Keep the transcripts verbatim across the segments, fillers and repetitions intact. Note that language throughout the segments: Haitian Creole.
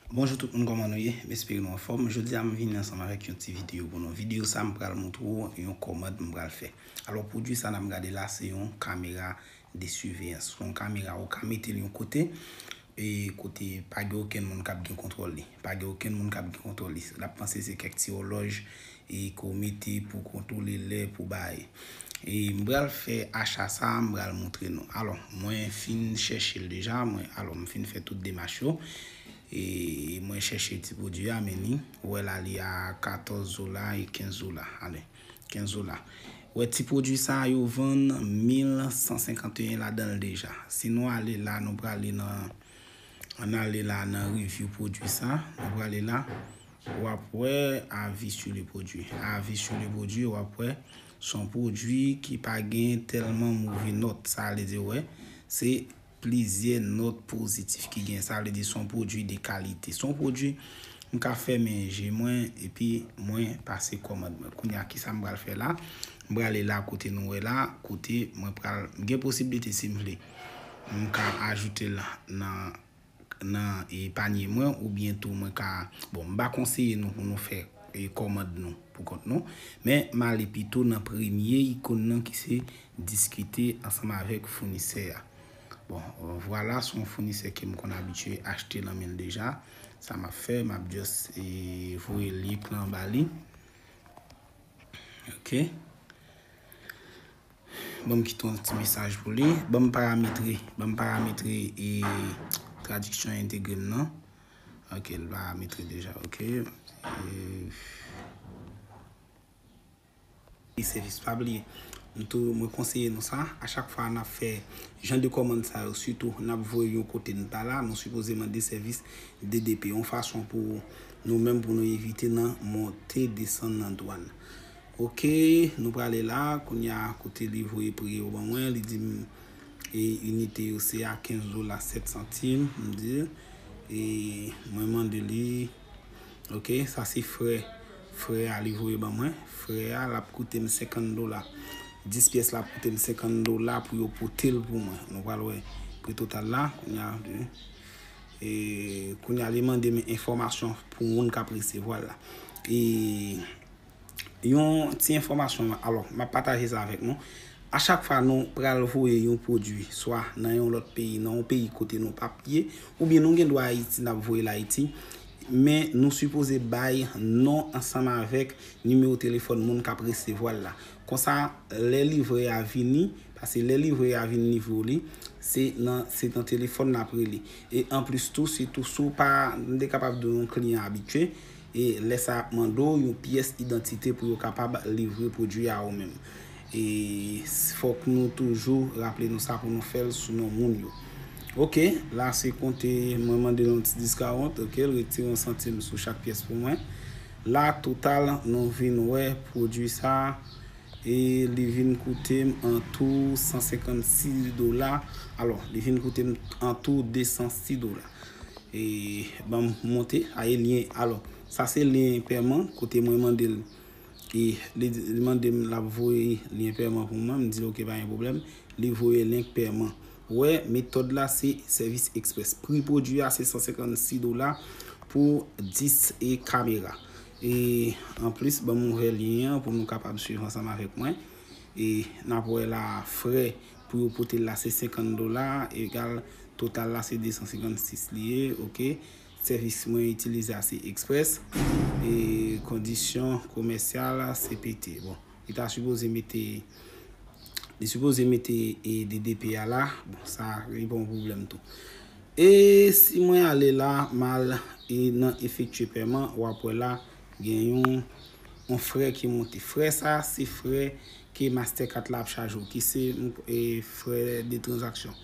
Bonjou tout moun, kòman nou ye? M espere nou anfòm. Jodi a m vin ansanm avèk yon ti videyo pou nou. Videyo sa a m pral montre w yon kòmand m pral fè. Alò, pwodui sa n ap gade la se yon kamera de siveyans. Se yon kamera ou ka mete l yon kote e kote pa gen okenn moun k ap gen kontwòl li. Pa gen okenn moun k ap gen kontwòl li. L ap panse se kèk ti òlòj e ke w mete pou kontwole lè, pou bay. E m pral fè acha sa a, m pral montre nou. Alò, mwen fin chèche l deja, mwen, alò, m fin fè tout demach yo. E mwen chèche ti pwodui a, men li, ou wè la, li a katòz dola e kenz dola. Ale, kenz dola. Ou wè ti pwodui sa a, yo vann mil san senkanteyen ladan l deja. Si nou ale la, nou prale nan, ann ale la nan review pwodui sa, nou prale la. W ap wè avis sur le produit. Avis sur le produit, w ap wè se yon pwodui ki pa gen tèlman move nòt. Sa vle di, wè, se plizyè nòt pozitif ki gen. Sa vle di se yon pwodui de kalite. Se yon pwodui m ka fèmen je mwen epi mwen pase kòmand mwen. Kounye a, kisa m pral fè la? M prale la kote nou wè la, kote mwen pral, m gen posiblite si m vle, m ka ajoute l nan nan e panye mwen, oubyen tou mwen ka, bon, m pa konseye nou pou nou fè e kòmand nou pou kont nou, men m ale pito nan premye ikòn nan ki se diskite ansanm avèk founisè a. Bon, vwala, se yon founisè ke m konn abitye achte nan men l deja. Sa m ap fè, m ap just e voye link lan ba li. Ok. Ban m kite yon ti mesaj pou li. Ban m parametre, ban m parametre e tradiksyon entegre m nan. Ok, l parametre deja, ok. E, e sèvis, pa bliye. M tou, mwen konseye nou sa, a chak fwa n ap fè jan de kòmand sa yo, sitou n ap voye yon kote n pa la, nou sipoze mande sèvis D D P, yon fason pou nou menm pou nou evite nan monte desann nan dwàn. Ok, nou prale la, kounye a kote li voye prix yo ban mwen, li di m e inite yo se a kenz dola sèt santim, m di, e mwen mande li, ok, sa se frè, frè a li voye ban mwen, frè a l ap koute m senkant dola, dis pyès la ap koute m senkant dola pou yo pote l pou mwen, nou pral wè pri total la, kounye a, e kounye a li mande m enfòmasyon pou moun k ap resevwa l la, e yon ti enfòmasyon, alò, m ap pataje sa avèk nou. A chak fwa nou pral voye yon pwodui, swa nan yon lòt peyi, nan yon peyi kote nou p ap ye, oubyen nou gen dwa Ayiti, n ap voye l Ayiti, men nou sipoze bay non ansanm avèk nimewo telefòn moun k ap resevwa l la. Konsa, lè livrè a vini, paske lè livrè a vin livre w li, se nan, se nan telefòn l ap rele. E anplis tou, sitou si w pa, m te kapab di w yon kliyan abitye, e lè sa ap mande w yon pyès idantite pou yo kapab livre pwodui a ou menm. E fòk nou toujou raple nou sa pou nou fè l sou non moun yo. Ok, la se konte mwen mande l yon ti discount, ok, l retire yon santim sou chak pyès pou mwen. La total nou vin wè pwodui sa e li vin koute m an tou san senkannsis dola. Alò, li vin koute m an tou de san sis dola. E ban m monte, a e lyen. Alò, sa se lyen pèman kote mwen mande l. E li, li mande m l ap voye lyen pèman pou mwen. M di l, ok, pa gen pwoblèm. Li voye lyen pèman. Ou wè, metòd la se sèvis eksprès. Pri pwodui a se san senkannsis dola pou dis e kamera. E anplis, ban m ouvè lyen an pou nou kapab swiv ansanm avèk mwen. E n ap wè la, frè pou yo pote l la se senkant dola, egal total la se de san senkannsis li ye, ok. Sèvis mwen itilize a se eksprès. E kondisyon komèsyal se pete. Bon, li ta sipoze mete, li sipoze mete e D D P a la. Bon, sa li pa yon pwoblèm tou. E si mwen ale la, m al e nan efektye pèman, w ap wè la gen yon, yon frè ki monte. Frè sa, se frè ke Mastercard la ap chaje w, ki se e frè de tranzaksyon.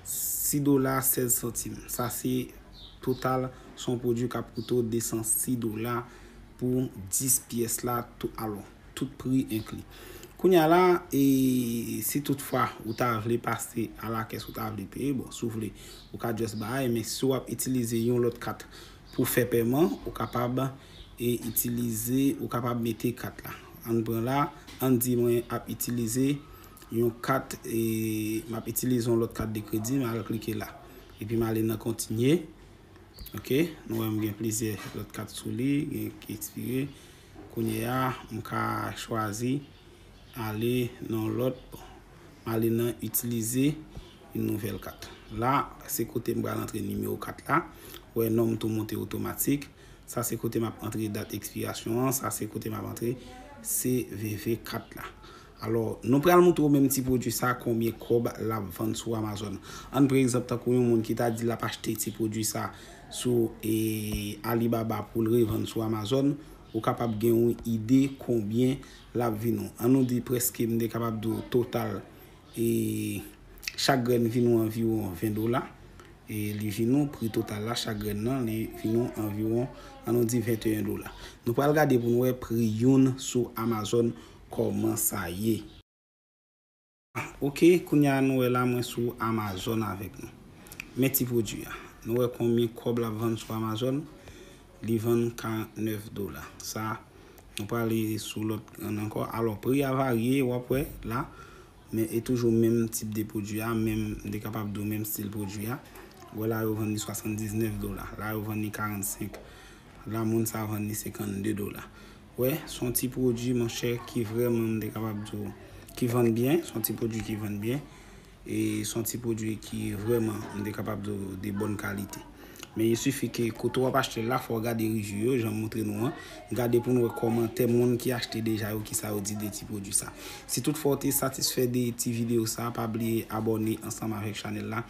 Sis dola sèz santim. Sa se total, se yon pwodui k ap koute w de san sis dola pou dis pyès la, tou, alò, tout pri enkli. Kounye a la, e si toutfwa ou ta vle pase a la kès, ou ta vle peye, bon, si w vle, ou ka just bay, men si w ap itilize yon lòt kat pou fè pèman, ou kapab e itilize, ou kapab mete kat la. Ann pran la, ann di mwen ap itilize yon kat, e m ap itilize yon lòt kat de kredi, m al klike la. Epi m ale nan kontinye. Ok, nou wè m gen plizyè lòt kat sou li, gen ki ekspire. Kounye a, m ka chwazi ale nan lòt, m ale nan itilize yon nouvèl kat. La, se kote m pral antre nimewo kat la. Ou wè, non m tou monte otomatik. Sa se kote m ap antre dat ekspirasyon an, sa se kote m ap antre C V V kat la. Alò, nou pral montre w menm ti pwodui sa, konbyen kòb l ap vann sou Amazon. Ann pran egzanp, tankou yon moun ki ta di l ap achte ti pwodui sa sou, e, Alibaba pou l revann sou Amazon, ou kapab gen yon ide konbyen l ap vin ou. Ann nou di prèske, m te kapab di w total, e, chak grenn vin ou anviwon ven dola. E li vin ou pri total la, chak grenn nan, li vin ou anviwon, ann nou di venteyen dola. Nou pral gade pou nou wè pri youn sou Amazon kòman sa ye. Ok, kounye a nou wè la mwen sou Amazon avèk nou. Men ti pwodui a. Nou wè konbyen kòb l ap vann sou Amazon? Li vann karannèf dola. Sa, nou prale sou lòt grenn ankò. Alò, pri a varye, w ap wè la. Men e toujou menm tip de pwodui a, menm, m te kapab di w menm stil pwodui a. Wè la yo vann li swasanndiznèf dola, la yo vann li karannsenk, la moun sa vann li senkannde dola. Wè, s on ti pwodui, monchè, ki vrèman m te kapab di w, ki vann byen, s on ti pwodui ki vann byen, e s on ti pwodui ki vrèman m te kapab di w de bòn kalite. Men il suffit ke kote w ap achte l la, fò w gade review yo, jan m montre nou an. Gade pou nou wè kòmantè moun ki achte deja yo, kisa yo di de ti pwodui sa. Si toutfwa w te satisfè de ti videyo sa, pa bliye abòne ansanm avèk chanèl la.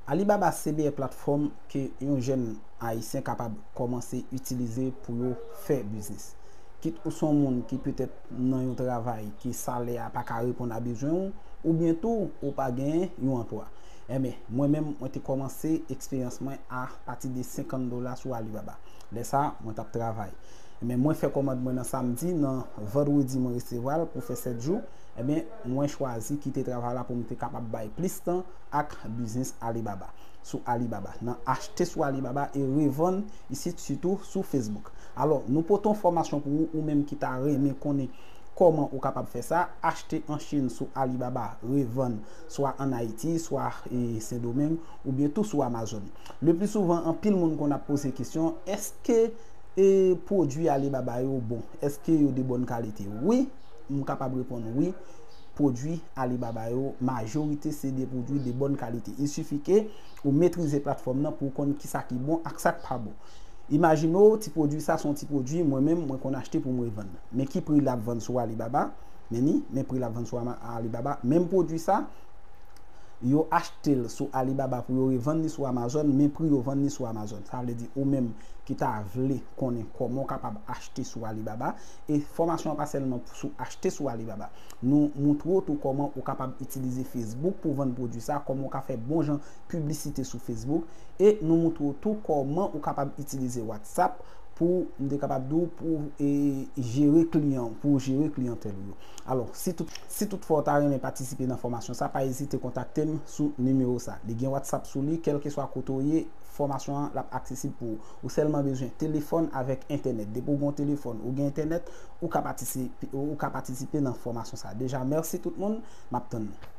Alibaba se meyè platfòm ke yon jèn ayisyen kapab kòmanse itilize pou yo fè biznis. Kit ou se yon moun ki petèt nan yon travay ke salè a pa ka reponn a bezwen w, oubyen tou ou pa gen yon anplwa. Enben, mwen menm, mwen te kòmanse eksperyans mwen apati de senkant dola sou Alibaba. Lè sa a, mwen t ap travay. Enben, mwen fè kòmand mwen nan samdi, nan vandredi mwen resevwa l pou fè sèt jou. Enben, mwen chwazi kite travay la pou m te kapab bay plis tan ak biznis Alibaba, sou Alibaba, nan achte sou Alibaba e revann isit, sitou sou Facebook. Alò, nou pote yon fòmasyon pou ou, ou menm ki ta renmen konnen kòman ou kapab fè sa, achte an Chin sou Alibaba, revann swa ann Ayiti, swa, e, Sendomeng, oubyen tou sou Amazon. Le pli souvan, anpil moun konn ap poze kesyon, èske, e, pwodui Alibaba yo bon? Èske yo de bòn kalite? Wi, m kapab reponn wi. Pwodui Alibaba yo, majorite se de pwodui de bòn kalite. Il suffit ke ou metrize platfòm nan pou w konn kisa ki bon ak sa k pa bon. Imajine w, ti pwodui sa se yon ti pwodui, mwen menm, mwen konn achte pou m revann. Men ki pri l ap vann sou Alibaba? Men ni, men pri l ap vann sou Ama-, Alibaba. Menm pwodui sa, yo achte l sou Alibaba pou yo revann li sou Amazon, men pri yo vann li sou Amazon. Sa vle di, ou menm ki ta vle konnen kòman w kapab achte sou Alibaba, e fòmasyon an pa sèlman sou achte sou Alibaba. Nou montre w tou kòman ou kapab itilize Facebook pou vann pwodui sa, kòman w ka fè bon jan piblisite sou Facebook, e nou montre w tou kòman ou kapab itilize WhatsApp pou, m te kapab di w, pou, e, jere kliyan, pou jere kliyantèl ou yo. Alò, si tout, si toutfwa w ta renmen patisipe nan fòmasyon sa, pa ezite kontakte m sou nimewo sa. Li gen WhatsApp sou li, kèlkeswa kote w ye, fòmasyon an l ap aksesib pou ou. Ou sèlman bezwen telefòn avèk entènèt. Depi w gen yon telefòn, ou gen entènèt, ou ka patisipe, ou ka patisipe nan fòmasyon sa. Deja, mèsi tout moun, m ap tann nou.